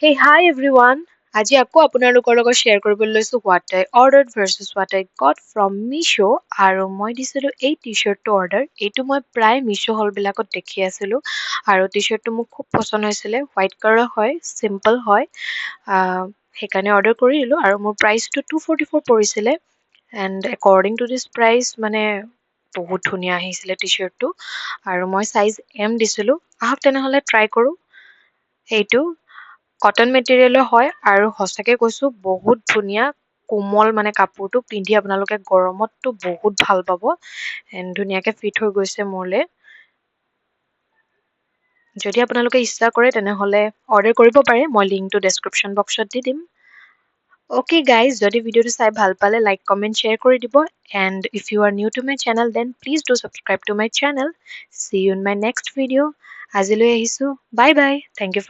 Hey, hi everyone! আজি আকৌ আপোনালোকৰ লগত শ্বেয়াৰ কৰিবলৈ লৈছোঁ what I ordered versus what I got from Meesho। আৰু মই দিছিলোঁ এই টি শ্বাৰ্টটো অৰ্ডাৰ। এইটো মই প্ৰায় মিছ' হলবিলাকত দেখি আছিলোঁ আৰু টি শ্বাৰ্টটো মোক খুব পচন্দ হৈছিলে। হোৱাইট কালাৰ হয়, চিম্পল হয়, সেইকাৰণে অৰ্ডাৰ কৰি দিলোঁ। আৰু মোৰ প্ৰাইচটো 244 পৰিছিলে and according to this price মানে বহুত ধুনীয়া আহিছিলে টি শ্বাৰ্টটো। আৰু মই চাইজ এম দিছিলোঁ। আহক তেনেহ'লে ট্ৰাই কৰোঁ। এইটো কটন মেটেৰিয়েলৰ হয় আৰু সঁচাকৈ কৈছোঁ, বহুত ধুনীয়া কোমল। মানে কাপোৰটো পিন্ধি আপোনালোকে গৰমততো বহুত ভাল পাব। এণ্ড ধুনীয়াকৈ ফিট হৈ গৈছে মোলৈ। যদি আপোনালোকে ইচ্ছা কৰে, তেনেহ'লে অৰ্ডাৰ কৰিব পাৰে। মই লিংকটো ডেছক্ৰিপশ্যন বক্সত দি দিম। অ'কে গাইজ, যদি ভিডিঅ'টো চাই ভাল পালে লাইক, কমেণ্ট, শ্বেয়াৰ কৰি দিব। And if you are new to my channel, then please do subscribe to my channel. See you in my next video. আজিলৈ আহিছোঁ। Bye bye, thank you.